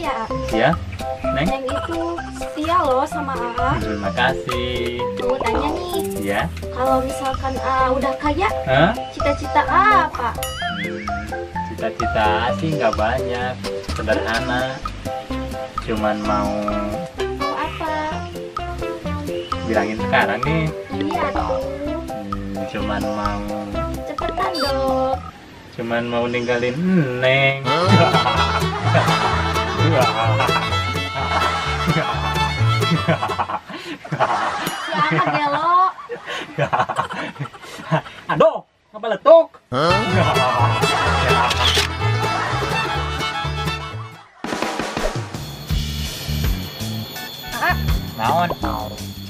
ya, A. Iya, Neng. Neng itu setia loh sama A. Terima kasih. Mau tanya nih. Iya. Kalau misalkan A udah kaya, cita-cita A apa? Cita-cita sih nggak banyak, sederhana. Cuman mau. Mau apa? Bilangin sekarang nih. Iya tuh. Cuman mau. Cepetan dong. Cuman mau ninggalin Neng. Si Aa gelo. Aduh, ngepeletuk. Aa. Naon?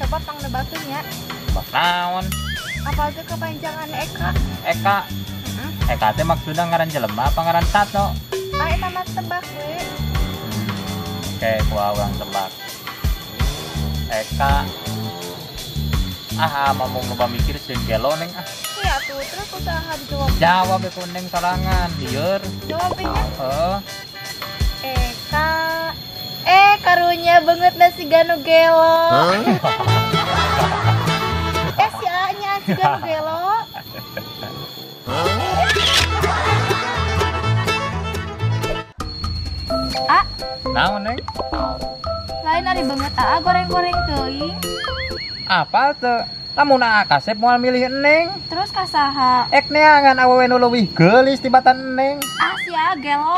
Coba pangnebakeun ya. Tebak naon? Apa aja kepanjangan Eka? Eka. Eka teh maksudna ngaran jelema apa ngaran tato? Ah, eta mah tebak we. Oke, gua urang tebak. Eka. Ah, mamung loba mikir sieun gelo Neng ah. Iya tuh, terus usaha dijawab. Jawab ku Neng sorangan, lieur. Jawabnya? Heeh. Eka. Karunya banget nasi ganu gelo. Si A-nya si ganu gelo. A. Naon, Neng? Lain ari banget A goreng-goreng teuing. Apa teu? Lamun A kasep moal milih Neng. Terus ka saha? Ek neangan awewe nu leuwih geulis tibatan Neng. Ah, si A gelo.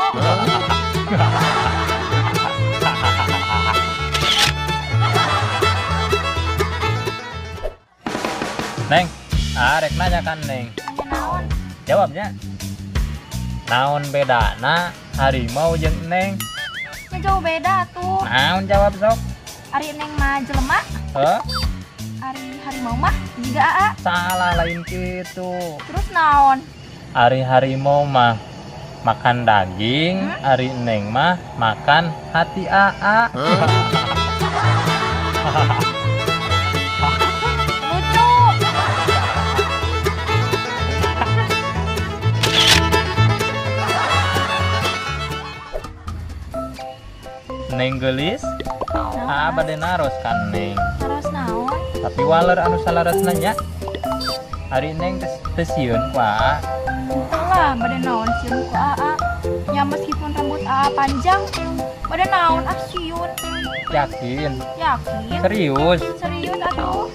Neng, arek nanya kan Neng. Nanya naon? Jawabnya. Naon bedana harimau jeung Neng? Ya jauh beda tuh. Naon jawab sok? Ari Neng mah jelema. Heh? Ari harimau mah jiga Aa. Salah, lain kitu. Terus naon? Ari harimau mah makan daging, ari Neng mah makan hati Aa. Lucu. Neng geulis, Aa bade naros kan Neng. Naros naon? Tapi waler anu salaresna nya. Ari Neng teu sieun ku Aa. Lah, bade naon sieun ku Aa? Ya meskipun rambut Aa panjang, bade naon ah sieun. Yakin? Yakin. Serius? Serius atuh.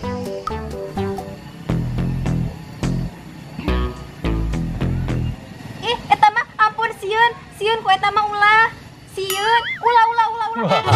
Ih, eta mah ampun sieun. Sieun ku eta mah ulah. Sieun, ulah ulah ulah ulah.